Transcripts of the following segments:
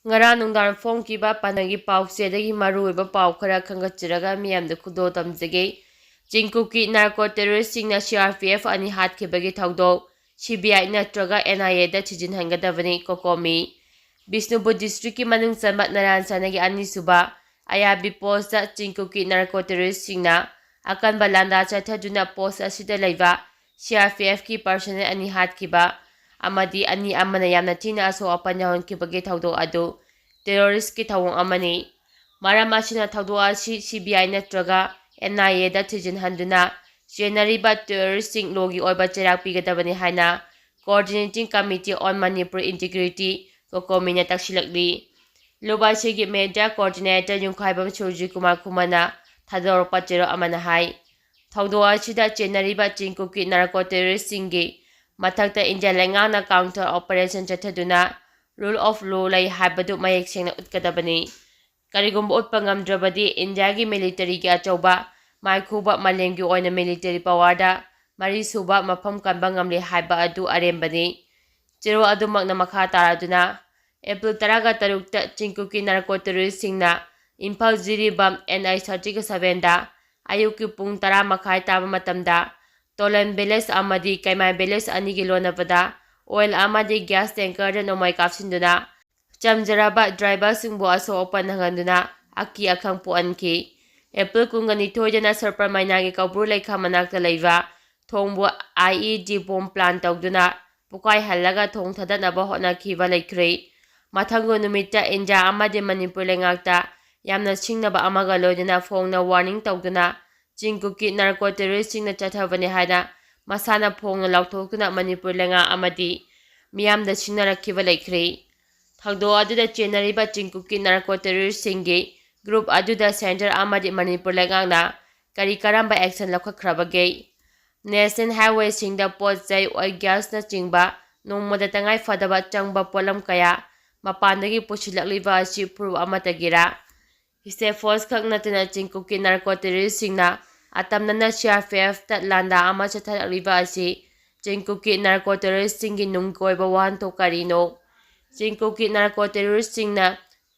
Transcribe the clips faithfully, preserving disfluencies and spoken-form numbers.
ꯉꯔꯥꯡ ꯅꯨꯡꯗꯥꯡ ꯐꯣꯡꯈꯤꯕ ꯄꯥꯟꯗꯝꯒꯤ ꯄꯥꯎꯆꯦꯗꯒꯤ ꯃꯔꯨꯑꯣꯏꯕ ꯄꯥꯎ ꯈꯔ ꯈꯟꯒꯠꯆꯔꯒ ꯃꯤꯌꯥꯝꯗ ꯈꯨꯗꯣꯜ ꯇꯝꯖꯒꯦ꯫ ꯆꯤꯡꯀꯨꯞꯀꯤ ꯅꯥꯔꯀꯣ ꯇꯦꯔꯣꯔꯤꯁꯁꯤꯡꯅ ꯁꯤ ꯑꯥꯔ ꯄꯤ ꯑꯦꯐ ꯑꯅꯤ ꯍꯥꯠꯈꯤꯕꯒꯤ ꯊꯧꯗꯣꯛ ꯁꯤ ꯕꯤ ꯑꯥꯏ ꯅꯠꯇ꯭ꯔꯒ ꯑꯦꯟ ꯑꯥꯏ ꯑꯦꯗ ꯊꯤꯖꯤꯟꯍꯟꯒꯗꯕꯅꯤ, ꯀꯣꯀꯣꯃꯤ꯫ ꯕꯤꯁꯅꯨꯄꯨꯔ ꯗꯤꯁꯇ꯭ꯔꯤꯛꯀꯤ ꯃꯅꯨꯡ ꯆꯟꯕ ꯅꯔꯥꯟ ꯁꯥꯟꯅꯒꯤ ꯑꯅꯤꯁꯨꯕ ꯑꯌꯥꯕꯤ ꯄꯣꯁꯇ ꯆꯤꯡꯀꯨꯞꯀꯤ ꯅꯥꯔꯀꯣ ꯇꯦꯔꯣꯔꯤꯁꯁꯤꯡꯅ ꯑꯀꯟꯕ ꯂꯥꯟꯗꯥ ꯆꯠꯊꯗꯨꯅ ꯄꯣꯁ ꯑꯁꯤꯗ ꯂꯩꯕ ꯁꯤ ꯑꯥꯔ ꯄꯤ ꯑꯦꯐꯀꯤ ꯄꯥꯔꯁꯣꯅꯦꯜ ꯑꯅꯤ ꯍꯥꯠꯈꯤꯕ ꯑꯃꯗꯤ ꯑꯅꯤ ꯑꯃꯅ ꯌꯥꯝꯅ ꯊꯤꯅ ꯑꯁꯣꯛ ꯑꯄꯟ ꯌꯥꯎꯍꯟꯈꯤꯕꯒꯤ ꯊꯧꯗꯣꯛ ꯑꯗꯨ ꯇꯦꯔꯣꯔꯤꯁꯀꯤ ꯊꯧꯑꯣꯡ ꯑꯃꯅꯤ꯫ ꯃꯔꯝ ꯑꯁꯤꯅ ꯊꯧꯗꯣꯛ ꯑꯁꯤ ꯁꯤ ꯕꯤ ꯑꯥꯏ ꯅꯠꯇ꯭ꯔꯒ ꯑꯦꯟ ꯑꯥꯏ ꯑꯦꯗ ꯊꯤꯖꯤꯟꯍꯟꯗꯨꯅ ꯆꯦꯟꯅꯔꯤꯕ ꯇꯦꯔꯣꯔꯤꯁꯁꯤꯡ ꯂꯣꯒꯤ ꯑꯣꯏꯕ ꯆꯩꯔꯥꯛ ꯄꯤꯒꯗꯕꯅꯤ ꯍꯥꯏꯅ Coordinating Committee on Manipur Integrity, ꯀꯣꯀꯣꯃꯤꯅ ꯇꯛꯁꯤꯜꯂꯛꯂꯤ꯫ ꯂꯨꯞ ꯑꯁꯤꯒꯤ ꯃꯦꯗꯤꯌꯥ ꯀꯣꯑꯣꯔꯗꯤꯅꯦꯇꯔ ꯌꯨꯝꯈꯥꯏꯕꯝ ꯁꯨꯔꯖꯤꯠ ꯀꯨꯃꯥꯔ ꯈꯨꯃꯟꯅ ꯊꯥꯗꯣꯔꯛꯄ ꯆꯦꯔꯣꯜ ꯑꯃꯅ ꯍꯥꯏ, ꯊꯧꯗꯣꯛ ꯑꯁꯤꯗ ꯆꯦꯟꯅꯔꯤꯕ ꯆꯤꯡꯀꯨꯞꯀꯤ ꯅꯥꯔꯀꯣ ꯇꯦꯔꯣꯔꯤꯁꯁꯤꯡꯒꯤ ꯃꯊꯛꯇ ꯏꯟꯗꯤꯌꯥ ꯂꯩꯉꯥꯛꯅ ꯀꯥꯎꯟꯇꯔ ꯑꯣꯄꯔꯦꯁꯟ ꯆꯠꯊꯗꯨꯅ rule of law ꯂꯩ ꯍꯥꯏꯕꯗꯨ ꯃꯌꯦꯛ ꯁꯦꯡꯅ ꯎꯠꯀꯗꯕꯅꯤ꯫ ꯀꯔꯤꯒꯨꯝꯕ ꯎꯠꯄ ꯉꯝꯗ꯭ꯔꯕꯗꯤ ꯏꯟꯗꯤꯌꯥꯒꯤ ꯃꯤꯂꯤꯇꯔꯤꯒꯤ ꯑꯆꯧꯕ ꯃꯥꯏꯈꯨꯕ ꯃꯥꯂꯦꯝꯒꯤ ꯑꯣꯏꯅ ꯃꯤꯂꯤꯇꯔꯤ ꯄꯋꯥꯔꯗ ꯃꯔꯤꯁꯨꯕ ꯃꯐꯝ ꯀꯟꯕ ꯉꯝꯂꯦ ꯍꯥꯏꯕ ꯑꯗꯨ ꯑꯔꯦꯝꯕꯅꯤ꯫ ꯆꯦꯔꯣꯜ ꯑꯗꯨꯃꯛꯅ ꯃꯈꯥ ꯇꯥꯔꯗꯨꯅ, ꯑꯦꯄ꯭ꯔꯤꯜ ꯇꯔꯥꯒ ꯇꯔꯨꯛꯇ ꯆꯤꯡꯀꯨꯞꯀꯤ ꯅꯥꯔꯀꯣ ꯇꯦꯔꯣꯔꯤꯁꯁꯤꯡꯅ ꯏꯝꯐꯥꯜ ꯖꯤꯔꯤꯕꯥꯝ ꯑꯦꯟ ꯑꯥꯏ ꯊꯥꯔꯇꯤꯒ ꯁꯚꯦꯟꯗ ꯑꯌꯨꯛꯀꯤ ꯄꯨꯡ ꯇꯔꯥ ꯃꯈꯥꯏ ꯇꯥꯕ ꯃꯇꯝꯗ ꯇꯣꯂꯟ ꯚꯤꯂꯦꯖ ꯑꯃꯗꯤ ꯀꯩꯃꯥꯏ ꯚꯤꯂꯦꯖ ꯑꯅꯤꯒꯤ ꯂꯣꯟꯅꯕꯗ ꯑꯣꯏꯜ ꯑꯃꯗꯤ ꯒ꯭ꯌꯥꯁ ꯇꯦꯡꯀꯔꯗ ꯅꯣꯡꯃꯩ ꯀꯥꯞꯁꯤꯟꯗꯨꯅ ꯆꯝꯖꯔꯕ ꯗ꯭ꯔꯥꯏꯚꯔꯁꯤꯡꯕꯨ ꯑꯁꯣꯛ ꯑꯄꯟ ꯅꯪꯍꯟꯗꯨꯅ ꯑꯀꯤ ꯑꯈꯪ ꯄꯣꯛꯍꯟꯈꯤ꯫ ꯑꯦꯄ꯭ꯔꯤꯜ ꯀꯨꯟꯒ ꯅꯤꯊꯣꯏꯗꯅ ꯁꯔꯄꯔ ꯃꯩꯅꯥꯒꯤ ꯀꯧꯕ꯭ꯔꯨ ꯂꯩꯈꯥ ꯃꯅꯥꯛꯇ ꯂꯩꯕ ꯊꯣꯡꯕꯨ ꯑꯥꯏ ꯏ ꯗꯤ ꯕꯣꯝ ꯄ꯭ꯂꯥꯟ ꯇꯧꯗꯨꯅ ꯄꯣꯈꯥꯏꯍꯜꯂꯒ ꯊꯣꯡ ꯊꯥꯗꯠꯅꯕ ꯍꯣꯠꯅꯈꯤꯕ ꯂꯩꯈ꯭ꯔꯦ꯫ ꯃꯊꯪꯒꯤ ꯅꯨꯃꯤꯠꯇ ꯏꯟꯗꯤꯌꯥ ꯑꯃꯗꯤ ꯃꯅꯤꯄꯨꯔ ꯂꯩꯉꯥꯛꯇ ꯌꯥꯝꯅ ꯁꯤꯡꯅꯕ ꯑꯃꯒ ꯂꯣꯏꯅꯅ ꯐꯣꯡꯅ ꯋꯥꯔꯅꯤꯡ ꯇꯧꯗꯨꯅ ꯆꯤꯡꯀꯨꯞꯀꯤ ꯅꯥꯔꯀꯣ ꯇꯦꯔꯣꯔꯤꯁꯁꯤꯡꯅ ꯆꯠꯊꯕꯅꯤ ꯍꯥꯏꯅ ꯃꯁꯥꯅ ꯐꯣꯡꯅ ꯂꯥꯎꯊꯣꯛꯇꯨꯅ ꯃꯅꯤꯄꯨꯔ ꯂꯩꯉꯥꯛ ꯑꯃꯗꯤ ꯃꯤꯌꯥꯝꯗ ꯁꯤꯡꯅꯔꯛꯈꯤꯕ ꯂꯩꯈ꯭ꯔꯦ꯫ ꯊꯧꯗꯣꯛ ꯑꯗꯨꯗ ꯆꯦꯟꯅꯔꯤꯕ ꯆꯤꯡꯀꯨꯞꯀꯤ ꯅꯥꯔꯀꯣ ꯇꯦꯔꯣꯔꯤꯁꯁꯤꯡꯒꯤ ꯒ꯭ꯔꯨꯞ ꯑꯗꯨꯗ ꯁꯦꯟꯇꯔ ꯑꯃꯗꯤ ꯃꯅꯤꯄꯨꯔ ꯂꯩꯉꯥꯛꯅ ꯀꯔꯤ ꯀꯔꯝꯕ ꯑꯦꯛꯁꯟ ꯂꯧꯈꯠꯈ꯭ꯔꯕꯒꯦ? ꯅꯦꯁꯅꯦꯜ ꯍꯥꯏꯋꯦꯁꯤꯡꯗ ꯄꯣꯠ ꯆꯩ, ꯑꯣꯏꯜ, ꯒ꯭ꯌꯥꯁꯅꯆꯤꯡꯕ ꯅꯣꯡꯃꯗ ꯇꯉꯥꯏ ꯐꯗꯕ ꯆꯪꯕ ꯄꯣꯠꯂꯝ ꯀꯌꯥ ꯃꯄꯥꯟꯗꯒꯤ ꯄꯨꯁꯤꯜꯂꯛꯂꯤꯕ ꯑꯁꯤ ꯄ꯭ꯔꯨꯐ ꯑꯃꯠꯇꯒꯤꯔꯥ? ꯁ꯭ꯇꯦꯠ ꯐꯣꯔꯁ ꯈꯛ ꯅꯠꯇꯅ ꯆꯤꯡꯀꯨꯞꯀꯤ ꯅꯥꯔꯀꯣ ꯇꯦꯔꯣꯔꯤꯁꯁꯤꯡꯅ ꯑꯇꯝꯅꯅ ꯁꯤ ꯑꯥꯔ ꯄꯤ ꯑꯦꯐꯇ ꯂꯥꯟꯗꯥ ꯑꯃ ꯆꯠꯊꯔꯛꯂꯤꯕ ꯑꯁꯤ ꯆꯤꯡꯀꯨꯞꯀꯤ ꯅꯥꯔꯀꯣ ꯇꯦꯔꯣꯔꯤꯁꯁꯤꯡꯒꯤ ꯅꯨꯡꯒꯤ ꯑꯣꯏꯕ ꯋꯥꯍꯟꯊꯣꯛ ꯀꯔꯤꯅꯣ? ꯆꯤꯡꯀꯨꯞꯀꯤ ꯅꯥꯔꯀꯣ ꯇꯦꯔꯣꯔꯤꯁꯁꯤꯡꯅ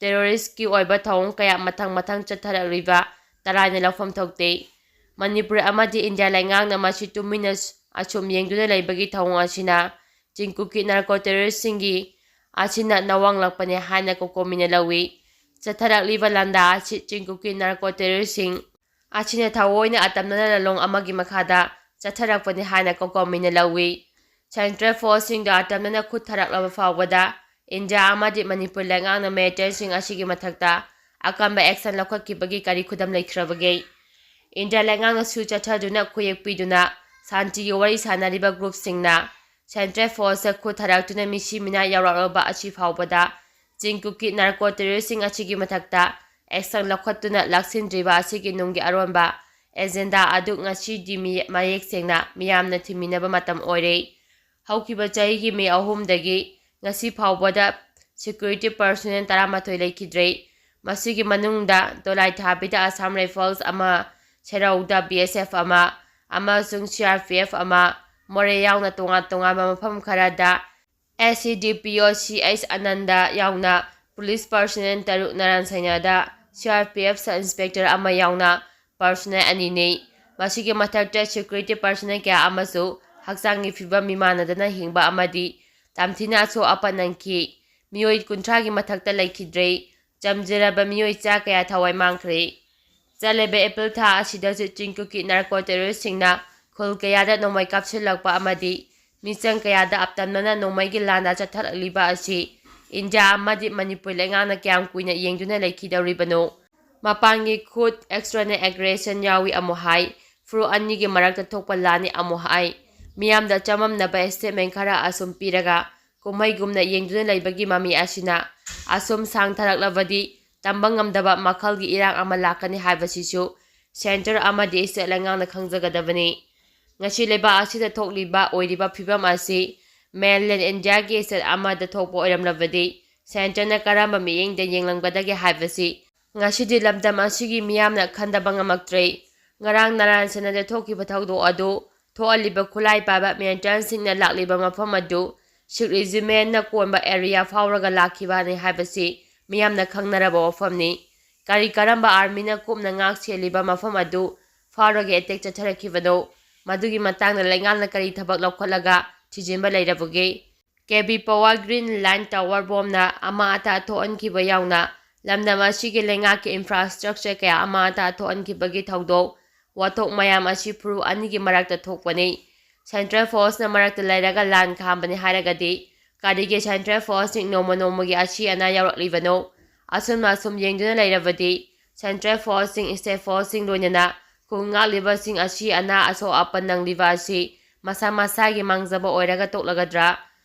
ꯇꯦꯔꯣꯔꯤꯁꯀꯤ ꯑꯣꯏꯕ ꯊꯧꯑꯣꯡ ꯀꯌꯥ ꯃꯊꯪ ꯃꯊꯪ ꯆꯠꯊꯔꯛꯂꯤꯕ ꯇꯔꯥꯏꯅ ꯂꯧꯐꯝ ꯊꯣꯛꯇꯦ꯫ ꯃꯅꯤꯄꯨꯔ ꯑꯃꯗꯤ ꯏꯟꯗꯤꯌꯥ ꯂꯩꯉꯥꯛꯅ ꯃꯁꯤ ꯇꯨꯃꯤꯟꯅ ꯑꯁꯨꯝ ꯌꯦꯡꯗꯨꯅ ꯂꯩꯕꯒꯤ ꯊꯧꯑꯣꯡ ꯑꯁꯤꯅ ꯆꯤꯡꯀꯨꯞꯀꯤ ꯅꯥꯔꯀꯣ ꯇꯦꯔꯣꯔꯤꯁꯁꯤꯡꯒꯤ ꯑꯁꯤꯅ ꯅꯋꯥꯡꯂꯛꯄꯅꯤ ꯍꯥꯏꯅ ꯀꯣꯀꯣꯃꯤꯅ ꯂꯧꯏ꯫ ꯆꯠꯊꯔꯛꯂꯤꯕ ꯂꯥꯟꯗꯥ ꯑꯁꯤ ꯆꯤꯡꯀꯨꯞꯀꯤ ꯅꯥꯔꯀꯣ ꯇꯦꯔꯣꯔꯤꯁꯁꯤꯡ ꯑꯁꯤꯅ ꯊꯑꯣꯏꯅ ꯑꯇꯝꯅꯅ ꯂꯥꯂꯣꯡ ꯑꯃꯒꯤ ꯃꯈꯥꯗ ꯆꯠꯊꯔꯛꯄꯅꯤ ꯍꯥꯏꯅ ꯀꯣꯀꯣꯃꯤꯅ ꯂꯧꯏ꯫ ꯁꯦꯟꯇ꯭ꯔꯦꯜ ꯐꯣꯔꯁꯁꯤꯡꯗ ꯑꯇꯝꯅꯅ ꯈꯨꯠ ꯊꯥꯔꯛꯂꯕ ꯐꯥꯎꯕꯗ ꯏꯟꯗꯤꯌꯥ ꯑꯃꯗꯤ ꯃꯅꯤꯄꯨꯔ ꯂꯩꯉꯥꯛꯅ ꯃꯦꯇꯔꯁꯤꯡ ꯑꯁꯤꯒꯤ ꯃꯊꯛꯇ ꯑꯀꯟꯕ ꯑꯦꯛꯁꯟ ꯂꯧꯈꯠꯈꯤꯕꯒꯤ ꯀꯔꯤ ꯈꯨꯗꯝ ꯂꯩꯈ꯭ꯔꯕꯒꯦ? ꯏꯟꯗꯤꯌꯥ ꯂꯩꯉꯥꯛꯅꯁꯨ ꯆꯠꯊꯗꯨꯅ ꯈꯨꯌꯦꯛ ꯄꯤꯗꯨꯅ ꯁꯥꯟꯇꯤꯒꯤ ꯋꯥꯔꯤ ꯁꯥꯟꯅꯔꯤꯕ ꯒ꯭ꯔꯨꯞꯁꯤꯡꯅ ꯁꯦꯟꯇ꯭ꯔꯦꯜ ꯐꯣꯔꯁꯇ ꯈꯨꯠ ꯊꯥꯔꯛꯇꯨꯅ ꯃꯤꯁꯤ ꯃꯤꯅꯥ ꯌꯥꯎꯔꯛꯂꯕ ꯑꯁꯤ ꯐꯥꯎꯕꯗ ꯆꯤꯡꯀꯨꯞꯀꯤ ꯅꯥꯔꯀꯣ ꯇꯦꯔꯣꯔꯤꯁꯁꯤꯡ ꯑꯁꯤꯒꯤ ꯃꯊꯛꯇ ꯑꯦꯛꯁꯟ ꯂꯧꯈꯠꯇꯨꯅ ꯂꯥꯛꯁꯤꯟꯗ꯭ꯔꯤꯕ ꯑꯁꯤꯒꯤ ꯅꯨꯡꯒꯤ ꯑꯔꯣꯟꯕ ꯑꯦꯖꯦꯟꯗꯥ ꯑꯗꯨ ꯉꯁꯤꯗꯤ ꯃꯤ-, ꯃꯌꯦꯛ ꯁꯦꯡꯅ ꯃꯤꯌꯥꯝꯅ ꯊꯤꯃꯤꯟꯅꯕ ꯃꯇꯝ ꯑꯣꯏꯔꯦ꯫ ꯍꯧꯈꯤꯕ ꯆꯍꯤꯒꯤ ꯃꯦ ꯑꯍꯨꯝꯗꯒꯤ ꯉꯁꯤ ꯐꯥꯎꯕꯗ ꯁꯦꯀ꯭ꯌꯨꯔꯤꯇꯤ ꯄꯔꯁꯣꯅꯦꯜ ꯇꯔꯥꯃꯥꯊꯣꯏ ꯂꯩꯈꯤꯗ꯭ꯔꯦ꯫ ꯃꯁꯤꯒꯤ ꯃꯅꯨꯡꯗ ꯗꯣꯂꯥꯏꯊꯥꯕꯤꯗ ꯑꯁꯥꯝ ꯔꯥꯏꯐꯜꯁ ꯑꯃ, ꯁꯦꯔꯧꯗ ꯕꯤ ꯑꯦꯁ ꯑꯦꯐ ꯑꯃ ꯑꯃꯁꯨꯡ ꯁꯤ ꯑꯥꯔ ꯄꯤ ꯑꯦꯐ ꯑꯃ, ꯃꯣꯔꯦ ꯌꯥꯎꯅ ꯇꯣꯉꯥꯟ ꯇꯣꯉꯥꯟꯕ ꯃꯐꯝ ꯈꯔꯗ ꯑꯦꯁ ꯁꯤ ꯗꯤ ꯄꯤ ꯑꯣ ꯁꯤ ꯑꯩꯆ ꯑꯅꯟꯗ ꯌꯥꯎꯅ ꯄꯨꯂꯤꯁ ꯄꯔꯁꯣꯅꯦꯜ ꯇꯔꯨꯛ, ꯅꯔꯥꯟ ꯁꯩꯅꯥꯗ C R P F sub inspector ꯑꯃ ꯌꯥꯎꯅ ꯄꯔꯁꯣꯅꯦꯜ ꯑꯅꯤꯅꯤ꯫ ꯃꯁꯤꯒꯤ ꯃꯊꯛꯇ ꯁꯦꯀ꯭ꯌꯨꯔꯤꯇꯤ ꯄꯔꯁꯣꯅꯦꯜ ꯀꯌꯥ ꯑꯃꯁꯨ ꯍꯛꯆꯥꯡꯒꯤ ꯐꯤꯕꯝ ꯃꯤꯃꯥꯟꯅꯗꯅ ꯍꯤꯡꯕ ꯑꯃꯗꯤ ꯇꯝꯊꯤꯅ ꯑꯁꯣꯛ ꯑꯄꯟ ꯅꯪꯈꯤ꯫ ꯃꯤꯑꯣꯏ ꯀꯨꯟꯊ꯭ꯔꯥꯒꯤ ꯃꯊꯛꯇ ꯂꯩꯈꯤꯗ꯭ꯔꯦ꯫ ꯆꯝꯖꯔꯕ ꯃꯤꯑꯣꯏ ꯆꯥ ꯀꯌꯥ ꯊꯋꯥꯏ ꯃꯥꯡꯈ꯭ꯔꯦ꯫ ꯆꯠꯂꯤꯕ ꯑꯦꯄ꯭ꯔꯤꯜ ꯊꯥ ꯑꯁꯤꯗꯁꯨ ꯆꯤꯡꯀꯨꯞꯀꯤ ꯅꯥꯔꯀꯣ ꯇꯦꯔꯣꯔꯤꯁꯁꯤꯡꯅ ꯈꯨꯜ ꯀꯌꯥꯗ ꯅꯣꯡꯃꯩ ꯀꯥꯞꯁꯤꯜꯂꯛꯄ ꯑꯃꯗꯤ ꯃꯤꯆꯪ ꯀꯌꯥꯗ ꯑꯞꯇꯝꯅꯅ ꯅꯣꯡꯃꯩꯒꯤ ꯂꯥꯟꯗꯥ ꯆꯠꯊꯔꯛꯂꯤꯕ ꯑꯁꯤ ꯏꯟꯗꯤꯌꯥ ꯑꯃꯗꯤ ꯃꯅꯤꯄꯨꯔ ꯂꯩꯉꯥꯛꯅ ꯀꯌꯥꯝ ꯀꯨꯏꯅ ꯌꯦꯡꯗꯨꯅ ꯂꯩꯈꯤꯗꯧꯔꯤꯕꯅꯣ? ꯃꯄꯥꯟꯒꯤ ꯈꯨꯠ, ꯑꯦꯛꯁꯇꯔꯅꯦꯜ ꯑꯦꯒ꯭ꯔꯦꯁꯟ ꯌꯥꯎꯏ ꯑꯃꯨꯛ ꯍꯥꯏ, ꯐꯨꯔꯨꯞ ꯑꯅꯤꯒꯤ ꯃꯔꯛꯇ ꯊꯣꯛꯄ ꯂꯥꯟꯅꯤ ꯑꯃꯨꯛ ꯍꯥꯏ, ꯃꯤꯌꯥꯝꯗ ꯆꯃꯝꯅꯕ ꯁ꯭ꯇꯦꯠꯃꯦꯟ ꯈꯔ ꯑꯁꯨꯝ ꯄꯤꯔꯒ ꯀꯨꯝꯍꯩꯒꯨꯝꯅ ꯌꯦꯡꯗꯨꯅ ꯂꯩꯕꯒꯤ ꯃꯃꯤ ꯑꯁꯤꯅ ꯑꯁꯨꯝ ꯁꯥꯡꯊꯔꯛꯂꯕꯗꯤ ꯇꯝꯕ ꯉꯝꯗꯕ ꯃꯈꯜꯒꯤ ꯏꯔꯥꯡ ꯑꯃ ꯂꯥꯛꯀꯅꯤ ꯍꯥꯏꯕꯁꯤꯁꯨ ꯁꯦꯟꯇꯔ ꯑꯃꯗꯤ ꯁ꯭ꯇꯦꯠ ꯂꯩꯉꯥꯛꯅ ꯈꯪꯖꯒꯗꯕꯅꯤ꯫ ꯉꯁꯤ ꯂꯩꯕꯥꯛ ꯑꯁꯤꯗ ꯊꯣꯛꯂꯤꯕ ꯑꯣꯏꯔꯤꯕ ꯐꯤꯕꯝ ꯑꯁꯤ ꯃꯦꯟꯂꯦꯟ ꯏꯟꯗꯤꯌꯥꯒꯤ ꯁ꯭ꯇꯦꯠ ꯑꯃꯗ ꯊꯣꯛꯄ ꯑꯣꯏꯔꯝꯂꯕꯗꯤ ꯁꯦꯟꯇꯔꯅ ꯀꯔꯝꯕ ꯃꯤꯠꯌꯦꯡꯗ ꯌꯦꯡꯂꯝꯒꯗꯒꯦ ꯍꯥꯏꯕꯁꯤ ꯉꯁꯤꯗꯤ ꯂꯝꯗꯝ ꯑꯁꯤꯒꯤ ꯃꯤꯌꯥꯝꯅ ꯈꯟꯗꯕ ꯉꯝꯃꯛꯇ꯭ꯔꯦ꯫ ꯉꯔꯥꯡ ꯅꯔꯥꯟ ꯁꯦꯅꯥꯗ ꯊꯣꯛꯈꯤꯕ ꯊꯧꯗꯣꯛ ꯑꯗꯨ ꯊꯣꯛꯍꯜꯂꯤꯕ ꯈꯨꯠꯂꯥꯏ ꯄꯥꯏꯕ ꯃꯤꯂꯤꯇꯦꯟꯠꯁꯤꯡꯅ ꯂꯥꯛꯂꯤꯕ ꯃꯐꯝ ꯑꯗꯨ ꯁꯤꯈ ꯔꯦꯖꯤꯃꯦꯟꯅ ꯀꯣꯟꯕ ꯑꯦꯔꯤꯌꯥ ꯐꯥꯎꯔꯒ ꯂꯥꯛꯈꯤꯕꯅꯤ ꯍꯥꯏꯕꯁꯤ ꯃꯤꯌꯥꯝꯅ ꯈꯪꯅꯔꯕ ꯋꯥꯐꯝꯅꯤ꯫ ꯀꯔꯤ ꯀꯔꯝꯕ ꯑꯥꯔꯃꯤꯅ ꯀꯨꯞꯅ ꯉꯥꯛ ꯁꯦꯜꯂꯤꯕ ꯃꯐꯝ ꯑꯗꯨ ꯐꯥꯎꯔꯒ ꯑꯦꯇꯦꯛ ꯆꯠꯊꯔꯛꯈꯤꯕꯅꯣ? ꯃꯗꯨꯒꯤ ꯃꯇꯥꯡꯗ ꯂꯩꯉꯥꯛꯅ ꯀꯔꯤ ꯊꯕꯛ ꯂꯧꯈꯠꯂꯒ ꯊꯤꯖꯤꯟꯕ ꯂꯩꯔꯕꯒꯦ? K B power green line tower ꯕꯣꯝꯅ ꯑꯃꯥꯡ ꯑꯇꯥ ꯊꯣꯛꯍꯟꯈꯤꯕ ꯌꯥꯎꯅ ꯂꯝꯗꯝ ꯑꯁꯤꯒꯤ ꯂꯩꯉꯥꯛꯀꯤ ꯏꯟꯐ꯭ꯔꯥꯁ꯭ꯇ꯭ꯔꯛꯆꯔ ꯀꯌꯥ ꯑꯃꯥꯡ ꯑꯇꯥ ꯊꯣꯛꯍꯟꯈꯤꯕꯒꯤ ꯊꯧꯗꯣꯛ ꯋꯥꯊꯣꯛ ꯃꯌꯥꯝ ꯑꯁꯤ ꯐꯨꯔꯨꯞ ꯑꯅꯤꯒꯤ ꯃꯔꯛꯇ ꯊꯣꯛꯄꯅꯤ꯫ ꯁꯦꯟꯇ꯭ꯔꯦꯜ ꯐꯣꯔꯁꯅ ꯃꯔꯛꯇ ꯂꯩꯔꯒ ꯂꯥꯟ ꯈꯥꯝꯕꯅꯤ ꯍꯥꯏꯔꯒꯗꯤ ꯀꯔꯤꯒꯤ ꯁꯦꯟꯇ꯭ꯔꯦꯜ ꯐꯣꯔꯁꯁꯤꯡ ꯅꯣꯡꯃ ꯅꯣꯡꯃꯒꯤ ꯑꯁꯤ ꯑꯅꯥ ꯌꯥꯎꯔꯛꯂꯤꯕꯅꯣ? ꯑꯁꯨꯝꯅ ꯑꯁꯨꯝ ꯌꯦꯡꯗꯨꯅ ꯂꯩꯔꯕꯗꯤ ꯁꯦꯟꯇ꯭ꯔꯦꯜ ꯐꯣꯔꯁꯁꯤꯡ, ꯁ꯭ꯇꯦꯠ ꯐꯣꯔꯁꯁꯤꯡ ꯂꯣꯏꯅꯅ ꯈꯨꯟ ꯉꯥꯛꯂꯤꯕꯁꯤꯡ ꯑꯁꯤ ꯑꯅꯥ ꯑꯁꯣꯛ ꯑꯄꯟ ꯅꯪꯂꯤꯕ ꯑꯁꯤ ꯃꯁꯥ ꯃꯁꯥꯒꯤ ꯃꯥꯡꯖꯕ ꯑꯣꯏꯔꯒ ꯇꯣꯛꯂꯒꯗ꯭ꯔꯥ?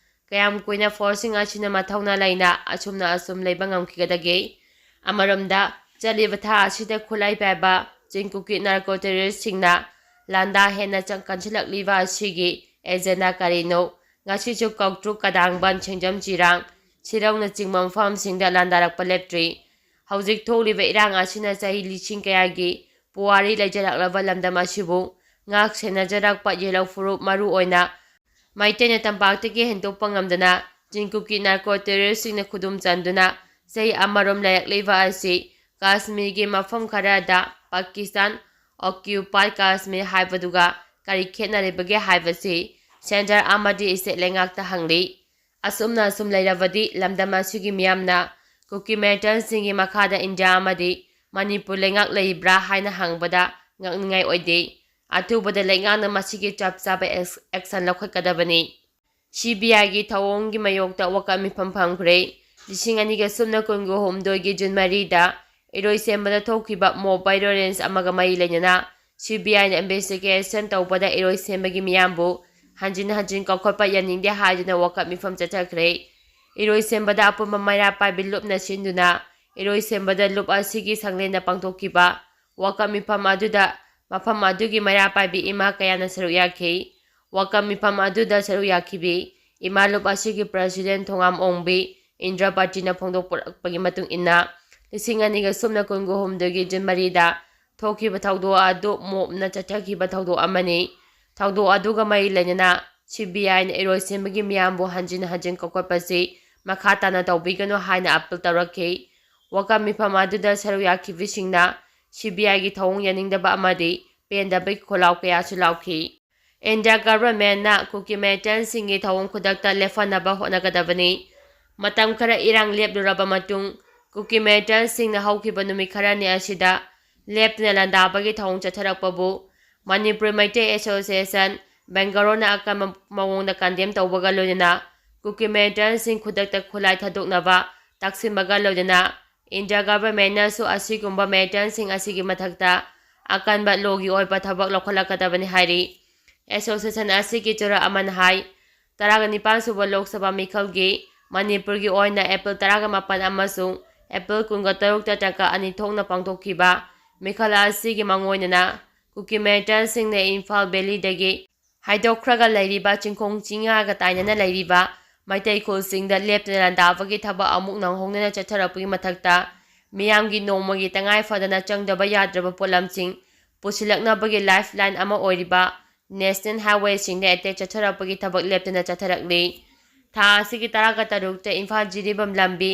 ꯀꯌꯥꯝ ꯀꯨꯏꯅ ꯐꯣꯔꯁꯁꯤꯡ ꯑꯁꯤꯅ ꯃꯊꯧꯅꯥ ꯂꯩꯅ ꯑꯁꯨꯝꯅ ꯑꯁꯨꯝ ꯂꯩꯕ ꯉꯝꯈꯤꯒꯗꯒꯦ? ꯑꯃꯔꯣꯝꯗ, ꯆꯠꯂꯤꯕ ꯊꯥ ꯑꯁꯤꯗ ꯈꯨꯠꯂꯥꯏ ꯄꯥꯏꯕ ꯆꯤꯡ ꯀꯨꯀꯤ ꯅꯥꯔꯀꯣ ꯇꯦꯔꯣꯔꯤꯁꯁꯤꯡꯅ ꯂꯥꯟꯗꯥ ꯍꯦꯟꯅ ꯆꯪ-, ꯀꯟꯁꯤꯜꯂꯛꯂꯤꯕ ꯑꯁꯤꯒꯤ ꯑꯦꯖꯦꯟꯗꯥ ꯀꯔꯤꯅꯣ? ꯉꯁꯤꯁꯨ ꯀꯧꯇ꯭ꯔꯨꯛ, ꯀꯗꯥꯡꯕꯟ, ꯁꯤꯡꯖꯝ ꯆꯤꯔꯥꯡ, ꯁꯤꯔꯧꯅꯆꯤꯡꯕ ꯃꯐꯝꯁꯤꯡꯗ ꯂꯥꯟꯗꯥꯔꯛꯄ ꯂꯦꯞꯇ꯭ꯔꯤ꯫ ꯍꯧꯖꯤꯛ ꯊꯣꯛꯂꯤꯕ ꯏꯔꯥꯡ ꯑꯁꯤꯅ ꯆꯍꯤ ꯂꯤꯁꯤꯡ ꯀꯌꯥꯒꯤ ꯄꯨꯋꯥꯔꯤ ꯂꯩꯖꯔꯛꯂꯕ ꯂꯝꯗꯝ ꯑꯁꯤꯕꯨ ꯉꯥꯛ ꯁꯦꯟꯅꯖꯔꯛꯄ ꯌꯦꯜꯍꯧ ꯐꯨꯔꯨꯞ, ꯃꯔꯨ ꯑꯣꯏꯅ ꯃꯩꯇꯩꯅ ꯇꯝꯄꯥꯛꯇꯒꯤ ꯍꯦꯟꯗꯣꯛꯄ ꯉꯝꯗꯅ ꯆꯤꯡ ꯀꯨꯀꯤ ꯅꯥꯔꯀꯣ ꯇꯦꯔꯣꯔꯤꯁ꯭ꯠꯁꯤꯡꯅ ꯈꯨꯗꯨꯝ ꯆꯟꯗꯨꯅ ꯆꯍꯤ ꯑꯃꯔꯣꯝ ꯂꯩꯔꯛꯂꯤꯕ ꯑꯁꯤ ꯀꯥꯁꯃꯤꯔꯒꯤ ꯃꯐꯝ ꯈꯔꯗ ꯄꯥꯀꯤꯁꯇꯥꯟ ꯑꯣꯀ꯭ꯌꯨꯄꯥꯏꯗ ꯀꯥꯁꯃꯤꯔ ꯍꯥꯏꯕꯗꯨꯒ ꯀꯔꯤ ꯈꯦꯠꯅꯔꯤꯕꯒꯦ ꯍꯥꯏꯕꯁꯤ ꯁꯦꯟꯇꯔ ꯑꯃꯗꯤ ꯁ꯭ꯇꯦꯠ ꯂꯩꯉꯥꯛꯇ ꯍꯪꯂꯤ꯫ ꯑꯁꯨꯝꯅ ꯑꯁꯨꯝ ꯂꯩꯔꯕꯗꯤ ꯂꯝꯗꯝ ꯑꯁꯤꯒꯤ ꯃꯤꯌꯥꯝꯅ ꯀꯨꯀꯤ ꯃꯤꯂꯤꯇꯦꯟꯠꯁꯤꯡꯒꯤ ꯃꯈꯥꯗ ꯏꯟꯗꯤꯌꯥ ꯑꯃꯗꯤ ꯃꯅꯤꯄꯨꯔ ꯂꯩꯉꯥꯛ ꯂꯩꯔꯤꯕ꯭ꯔꯥ ꯍꯥꯏꯅ ꯍꯪꯕꯗ ꯉꯛꯅꯤꯡꯉꯥꯏ ꯑꯣꯏꯗꯦ꯫ ꯑꯊꯨꯕꯗ ꯂꯩꯉꯥꯛꯅ ꯃꯁꯤꯒꯤ ꯆꯞ ꯆꯥꯕ ꯑꯦꯛꯁ-, ꯑꯦꯛꯁꯟ ꯂꯧꯈꯠꯀꯗꯕꯅꯤ꯫ ꯁꯤ ꯕꯤ ꯑꯥꯏꯒꯤ ꯊꯧꯑꯣꯡꯒꯤ ꯃꯥꯌꯣꯛꯇ ꯋꯥꯀꯠ ꯃꯤꯐꯝ ꯐꯝꯈ꯭ꯔꯦ꯫ ꯂꯤꯁꯤꯡ ꯑꯅꯤꯒ ꯁꯨꯞꯅ ꯀꯨꯟꯒ ꯍꯨꯝꯗꯣꯏꯒꯤ ꯖꯨꯟ ꯃꯔꯤꯗ ꯏꯔꯣꯏꯁꯦꯝꯕꯗ ꯊꯣꯛꯈꯤꯕ ꯃꯣꯕ ꯚꯥꯏꯑꯣꯂꯦꯟꯁ ꯑꯃꯒ ꯃꯔꯤ ꯂꯩꯅꯅ ꯁꯤ ꯕꯤ ꯑꯥꯏꯅ ꯏꯟꯚꯦꯁꯇꯤꯒꯦꯁꯟ ꯇꯧꯕꯗ ꯏꯔꯣꯏꯁꯦꯝꯕꯒꯤ ꯃꯤꯌꯥꯝꯕꯨ ꯍꯟꯖꯤꯟ ꯍꯟꯖꯤꯟ ꯀꯧꯈꯠꯄ ꯌꯥꯅꯤꯡꯗꯦ ꯍꯥꯏꯗꯨꯅ ꯋꯥꯀꯠ ꯃꯤꯐꯝ ꯆꯠꯊꯈ꯭ꯔꯦ꯫ ꯏꯔꯣꯏꯁꯦꯝꯕꯗ ꯑꯄꯨꯟꯕ ꯃꯩꯔꯥ ꯄꯥꯏꯕꯤ ꯂꯨꯞꯅ ꯁꯤꯟꯗꯨꯅ ꯏꯔꯣꯏꯁꯦꯝꯕꯗ ꯂꯨꯞ ꯑꯁꯤꯒꯤ ꯁꯪꯂꯦꯟꯗ ꯄꯥꯡꯊꯣꯛꯈꯤꯕ ꯋꯥꯀꯠ ꯃꯤꯐꯝ ꯑꯗꯨꯗ ꯃꯐꯝ ꯑꯗꯨꯒꯤ ꯃꯩꯔꯥ ꯄꯥꯏꯕꯤ ꯏꯃꯥ ꯀꯌꯥꯅ ꯁꯔꯨꯛ ꯌꯥꯈꯤ꯫ ꯋꯥꯀꯠ ꯃꯤꯐꯝ ꯑꯗꯨꯗ ꯁꯔꯨꯛ ꯌꯥꯈꯤꯕꯤ ꯏꯃꯥ ꯂꯨꯞ ꯑꯁꯤꯒꯤ ꯄ꯭ꯔꯁꯤꯗꯦꯟꯠ ꯊꯣꯉꯥꯝ ꯑꯣꯡꯕꯤ ꯏꯟꯗ꯭ꯔꯄꯇꯤꯅ ꯐꯣꯡꯗꯣꯛꯂꯛꯄꯒꯤ ꯃꯇꯨꯡ ꯏꯟꯅ, ꯂꯤꯁꯤꯡ ꯑꯅꯤꯒ ꯁꯨꯞꯅ ꯀꯨꯟꯒ ꯍꯨꯝꯗꯣꯏꯒꯤ ꯖꯨꯟ ꯃꯔꯤꯗ ꯊꯣꯛꯈꯤꯕ ꯊꯧꯗꯣꯛ ꯑꯗꯨ ꯃꯣꯞꯅ ꯆꯠꯊꯈꯤꯕ ꯊꯧꯗꯣꯛ ꯑꯃꯅꯤ꯫ ꯊꯧꯗꯣꯛ ꯑꯗꯨꯒ ꯃꯔꯤ ꯂꯩꯅꯅ ꯁꯤ ꯕꯤ ꯑꯥꯏꯅ ꯏꯔꯣꯏꯁꯦꯝꯕꯒꯤ ꯃꯤꯌꯥꯝꯕꯨ ꯍꯟꯖꯤꯟ ꯍꯟꯖꯤꯟ ꯀꯧꯈꯠꯄꯁꯤ ꯃꯈꯥ ꯇꯥꯅ ꯇꯧꯕꯤꯒꯅꯨ ꯍꯥꯏꯅ ꯑꯥꯄꯤꯜ ꯇꯧꯔꯛꯈꯤ꯫ ꯋꯥꯀꯠ ꯃꯤꯐꯝ ꯑꯗꯨꯗ ꯁꯔꯨꯛ ꯌꯥꯈꯤꯕꯁꯤꯡꯅ ꯁꯤ ꯕꯤ ꯑꯥꯏꯒꯤ ꯊꯧꯑꯣꯡ ꯌꯥꯅꯤꯡꯗꯕ ꯑꯃꯗꯤ ꯄꯦꯟꯗꯕꯒꯤ ꯈꯣꯜꯂꯥꯎ ꯀꯌꯥꯁꯨ ꯂꯥꯎꯈꯤ꯫ ꯏꯟꯗꯤꯌꯥ ꯒꯚꯔꯟꯃꯦꯟꯠꯅ ꯀꯨꯀꯤ ꯃꯤꯂꯤꯇꯦꯟꯠꯁꯤꯡꯒꯤ ꯊꯧꯑꯣꯡ ꯈꯨꯗꯛꯇ ꯂꯦꯞꯍꯟꯅꯕ ꯍꯣꯠꯅꯒꯗꯕꯅꯤ꯫ ꯃꯇꯝ ꯈꯔ ꯏꯔꯥꯡ ꯂꯦꯞꯂꯨꯔꯕ ꯃꯇꯨꯡ, ꯀꯨꯀꯤ ꯃꯤꯂꯤꯇꯦꯟꯠꯁꯤꯡꯅ ꯍꯧꯈꯤꯕ ꯅꯨꯃꯤꯠ ꯈꯔꯅꯤ ꯑꯁꯤꯗ ꯂꯦꯞꯇꯅ ꯂꯥꯟꯗꯥꯕꯒꯤ ꯊꯧꯑꯣꯡ ꯆꯠꯊꯔꯛꯄꯕꯨ ꯃꯅꯤꯄꯨꯔ ꯃꯩꯇꯩ ꯑꯦꯁꯣꯁꯤꯌꯦꯁꯟ, ꯕꯦꯡꯒꯂꯣꯔꯅ ꯑꯀꯟꯕ ꯃꯑꯣꯡꯗ ꯀꯟꯗꯦꯝ ꯇꯧꯕꯒ ꯂꯣꯏꯅꯅ ꯀꯨꯀꯤ ꯃꯤꯂꯤꯇꯦꯟꯠꯁꯤꯡ ꯈꯨꯗꯛꯇ ꯈꯨꯠꯂꯥꯏ ꯊꯥꯗꯣꯛꯅꯕ ꯇꯛꯁꯤꯟꯕꯒ ꯂꯣꯏꯅꯅ ꯏꯟꯗꯤꯌꯥ ꯒꯚꯔꯟꯃꯦꯟꯠꯅꯁꯨ ꯑꯁꯤꯒꯨꯝꯕ ꯃꯤꯂꯤꯇꯦꯟꯠꯁꯤꯡ ꯑꯁꯤꯒꯤ ꯃꯊꯛꯇ ꯑꯀꯟꯕ ꯂꯣꯒꯤ ꯑꯣꯏꯕ ꯊꯕꯛ ꯂꯧꯈꯠꯂꯛꯀꯗꯕꯅꯤ ꯍꯥꯏꯔꯤ꯫ ꯑꯦꯁꯣꯁꯤꯌꯦꯁꯟ ꯑꯁꯤꯒꯤ ꯆꯨꯔꯥ ꯑꯃꯅ ꯍꯥꯏ, ꯇꯔꯥꯒ ꯅꯤꯄꯥꯟ ꯁꯨꯕ ꯂꯣꯛ ꯁꯚꯥ ꯃꯤꯈꯜꯒꯤ ꯃꯅꯤꯄꯨꯔꯒꯤ ꯑꯣꯏꯅ ꯑꯦꯄ꯭ꯔꯤꯜ ꯇꯔꯥꯒ ꯃꯥꯄꯟ ꯑꯃꯁꯨꯡ ꯑꯦꯄ꯭ꯔꯤꯜ ꯀꯨꯟꯒ ꯇꯔꯨꯛꯇ ꯇꯥꯡꯀꯛ ꯑꯅꯤ ꯊꯣꯛꯅ ꯄꯥꯡꯊꯣꯛꯈꯤꯕ ꯃꯤꯈꯜ ꯑꯁꯤꯒꯤ ꯃꯥꯡꯑꯣꯏꯅꯅ ꯀꯨꯀꯤ ꯃꯤꯂꯤꯇꯦꯟꯠꯁꯤꯡꯅ ꯏꯝꯐꯥꯜ ꯚꯦꯂꯤꯗꯒꯤ ꯍꯥꯏꯗꯣꯛꯈ꯭ꯔꯒ ꯂꯩꯔꯤꯕ ꯆꯤꯡꯈꯣꯡ ꯆꯤꯡꯌꯥꯒ ꯇꯥꯏꯅꯅ ꯂꯩꯔꯤꯕ ꯃꯩꯇꯩ ꯈꯨꯜꯁꯤꯡꯗ ꯂꯦꯞꯇꯅ ꯂꯥꯟꯗꯥꯕꯒꯤ ꯊꯕꯛ ꯑꯃꯨꯛ ꯅꯧꯍꯧꯅꯅ ꯆꯠꯊꯔꯛꯄꯒꯤ ꯃꯊꯛꯇ, ꯃꯤꯌꯥꯝꯒꯤ ꯅꯣꯡꯃꯒꯤ ꯇꯉꯥꯏ ꯐꯗꯅ ꯆꯪꯗꯕ ꯌꯥꯗ꯭ꯔꯕ ꯄꯣꯠꯂꯝꯁꯤꯡ ꯄꯨꯁꯤꯜꯂꯛꯅꯕꯒꯤ ꯂꯥꯏꯐ ꯂꯥꯏꯟ ꯑꯃ ꯑꯣꯏꯔꯤꯕ ꯅꯦꯁꯅꯦꯜ ꯍꯥꯏꯋꯦꯁꯤꯡꯗ ꯑꯦꯇꯦꯛ ꯆꯠꯊꯔꯛꯄꯒꯤ ꯊꯕꯛ ꯂꯦꯞꯇꯅ ꯆꯠꯊꯔꯛꯂꯤ꯫ ꯊꯥ ꯑꯁꯤꯒꯤ ꯇꯔꯥꯒ ꯇꯔꯨꯛꯇ ꯏꯝꯐꯥꯜ ꯖꯤꯔꯤꯕꯥꯝ ꯂꯝꯕꯤ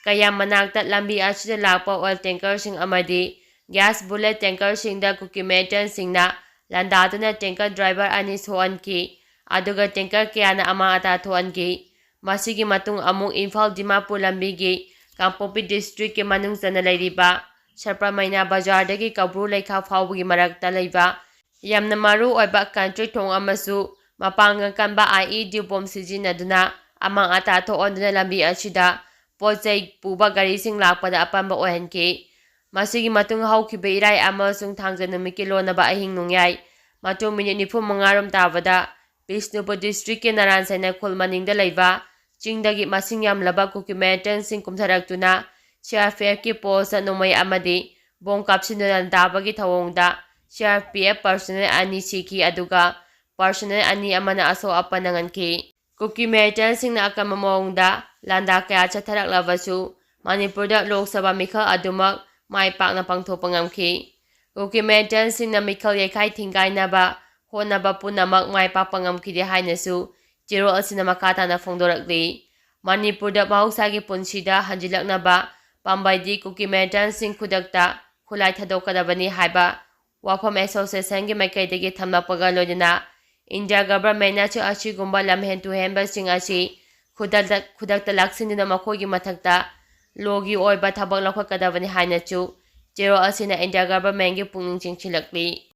ꯀꯌꯥꯝ ꯃꯅꯥꯛꯇ ꯂꯝꯕꯤ ꯑꯁꯤꯗ ꯂꯥꯛꯄ ꯑꯣꯏꯜ ꯇꯦꯡꯀꯔꯁꯤꯡ ꯑꯃꯗꯤ ꯒ꯭ꯌꯥꯁ ꯕꯨꯂꯦꯠ ꯇꯦꯡꯀꯔꯁꯤꯡꯗ ꯀꯨꯀꯤ ꯃꯤꯂꯤꯇꯦꯟꯠꯁꯤꯡꯅ ꯂꯥꯟꯗꯥꯗꯨꯅ ꯇꯦꯡꯀꯔ ꯗ꯭ꯔꯥꯏꯚꯔ ꯑꯅꯤ ꯁꯣꯛꯍꯟꯈꯤ, ꯑꯗꯨꯒ ꯇꯦꯡꯀꯔ ꯀꯌꯥꯅ ꯑꯃꯥꯡ ꯑꯇꯥ ꯊꯣꯛꯍꯟꯈꯤ꯫ ꯃꯁꯤꯒꯤ ꯃꯇꯨꯡ ꯑꯃꯨꯛ ꯏꯝꯐꯥꯜ ꯗꯤꯃꯥꯄꯨꯔ ꯂꯝꯕꯤꯒꯤ ꯀꯥꯡꯄꯣꯛꯄꯤ ꯗꯤꯁꯇ꯭ꯔꯤꯛꯀꯤ ꯃꯅꯨꯡ ꯆꯟꯅ ꯂꯩꯔꯤꯕ ꯁꯔꯄꯃꯩꯅꯥ ꯕꯖꯥꯔꯗꯒꯤ ꯀꯧꯕ꯭ꯔꯨ ꯂꯩꯈꯥ ꯐꯥꯎꯕꯒꯤ ꯃꯔꯛꯇ ꯂꯩꯕ ꯌꯥꯝꯅ ꯃꯔꯨ ꯑꯣꯏꯕ ꯀꯟꯇ꯭ꯔꯤ ꯊꯣꯡ ꯑꯃꯁꯨ ꯃꯄꯥꯡꯒꯜ ꯀꯟꯕ ꯑꯥꯏ ꯏ ꯗꯤ ꯕꯣꯝ ꯁꯤꯖꯤꯟꯅꯗꯨꯅ ꯑꯃꯥꯡ ꯑꯇꯥ ꯊꯣꯛꯍꯟꯗꯨꯅ ꯂꯝꯕꯤ ꯑꯁꯤꯗ ꯄꯣꯠ ꯆꯩ ꯄꯨꯕ ꯒꯥꯔꯤꯁꯤꯡ ꯂꯥꯛꯄꯗ ꯑꯄꯟꯕ ꯑꯣꯏꯍꯟꯈꯤ꯫ ꯃꯁꯤꯒꯤ ꯃꯇꯨꯡ ꯍꯧꯈꯤꯕ ꯏꯔꯥꯏ ꯑꯃꯁꯨꯡ ꯊꯥꯡꯖ ꯅꯨꯃꯤꯠꯀꯤ ꯂꯣꯟꯅꯕ ꯑꯍꯤꯡ ꯅꯣꯡꯌꯥꯏ ꯃꯇꯨꯡ ꯃꯤꯅꯤꯠ ꯅꯤꯐꯨ ꯃꯉꯥ ꯔꯣꯝ ꯇꯥꯕꯗ ꯕꯤꯁꯅꯨꯄꯨꯔ ꯗꯤꯁꯇ꯭ꯔꯤꯛꯀꯤ ꯅꯔꯥꯟ ꯁꯩꯅꯥ ꯈꯨꯜ ꯃꯅꯤꯡꯗ ꯂꯩꯕ ꯆꯤꯡꯗꯒꯤ ꯃꯁꯤꯡ ꯌꯥꯝꯂꯕ ꯀꯨꯀꯤ ꯃꯤꯂꯤꯇꯦꯟꯠꯁꯤꯡ ꯀꯨꯝꯊꯔꯛꯇꯨꯅ ꯁꯤ ꯑꯥꯔ ꯄꯤ ꯑꯦꯐꯀꯤ ꯄꯣꯁꯇ ꯅꯣꯡꯃꯩ ꯑꯃꯗꯤ ꯕꯣꯝ ꯀꯥꯞꯁꯤꯟꯗꯨꯅ ꯂꯥꯟꯗꯥꯕꯒꯤ ꯊꯧꯑꯣꯡꯗ ꯁꯤ ꯑꯥꯔ ꯄꯤ ꯑꯦꯐ ꯄꯔꯁꯣꯅꯦꯜ ꯑꯅꯤ ꯁꯤꯈꯤ, ꯑꯗꯨꯒ ꯄꯔꯁꯣꯅꯦꯜ ꯑꯅꯤ ꯑꯃꯅ ꯑꯁꯣꯛ ꯑꯄꯟ ꯅꯪꯍꯟꯈꯤ꯫ ꯀꯨꯀꯤ ꯃꯤꯂꯤꯇꯦꯟꯠꯁꯤꯡꯅ ꯑꯀꯟꯕ ꯃꯑꯣꯡꯗ ꯂꯥꯟꯗꯥ ꯀꯌꯥ ꯆꯠꯊꯔꯛꯂꯕꯁꯨ, ꯃꯅꯤꯄꯨꯔꯗ ꯂꯣꯛ ꯁꯚꯥ ꯃꯤꯈꯜ ꯑꯗꯨꯃꯛ ꯃꯥꯏ ꯄꯥꯛꯅ ꯄꯥꯡꯊꯣꯛꯄ ꯉꯝꯈꯤ꯫ ꯀꯨꯀꯤ ꯃꯤꯂꯤꯇꯦꯟꯠꯁꯤꯡꯅ ꯃꯤꯈꯜ ꯌꯩꯈꯥꯏ ꯊꯤꯡꯒꯥꯏꯅꯕ ꯍꯣꯠꯅꯕ ꯄꯨꯝꯅꯃꯛ ꯃꯥꯏ ꯄꯥꯛꯄ ꯉꯝꯈꯤꯗꯦ ꯍꯥꯏꯅꯁꯨ ꯆꯦꯔꯣꯜ ꯑꯁꯤꯅ ꯃꯈꯥ ꯇꯥꯅ ꯐꯣꯡꯗꯣꯔꯛꯂꯤ꯫ ꯃꯅꯤꯄꯨꯔꯗ ꯃꯍꯧꯁꯥꯒꯤ ꯄꯨꯟꯁꯤꯗ ꯍꯟꯖꯤꯜꯂꯛꯅꯕ ꯄꯥꯝꯕꯩꯗꯤ ꯀꯨꯀꯤ ꯃꯤꯂꯤꯇꯦꯟꯁꯤꯡ ꯈꯨꯗꯛꯇ ꯈꯨꯠꯂꯥꯏ ꯊꯥꯗꯣꯛꯀꯗꯕꯅꯤ ꯍꯥꯏꯕ ꯋꯥꯐꯝ ꯑꯦꯁꯣꯁꯤꯌꯦꯁꯟꯒꯤ ꯃꯥꯏꯀꯩꯗꯒꯤ ꯊꯝꯂꯛꯄꯒ ꯂꯣꯏꯅꯅ ꯏꯟꯗꯤꯌꯥ ꯒꯚꯔꯟꯃꯦꯟꯠꯅꯁꯨ ꯑꯁꯤꯒꯨꯝꯕ ꯂꯝꯍꯦꯟ ꯇꯨꯍꯦꯟꯕꯁꯤꯡ ꯑꯁꯤ ꯈꯨꯗꯛꯇ, ꯈꯨꯗꯛꯇ ꯂꯥꯛꯁꯤꯟꯗꯨꯅ ꯃꯈꯣꯏꯒꯤ ꯃꯊꯛꯇ ꯂꯣꯒꯤ ꯑꯣꯏꯕ ꯊꯕꯛ ꯂꯧꯈꯠꯀꯗꯕꯅꯤ ꯍꯥꯏꯅꯁꯨ ꯆꯦꯔꯣꯜ ꯑꯁꯤꯅ ꯏꯟꯗꯤꯌꯥ ꯒꯚꯔꯟꯃꯦꯟꯠꯀꯤ ꯄꯨꯛꯅꯤꯡ ꯆꯤꯡꯁꯤꯜꯂꯛꯂꯤ꯫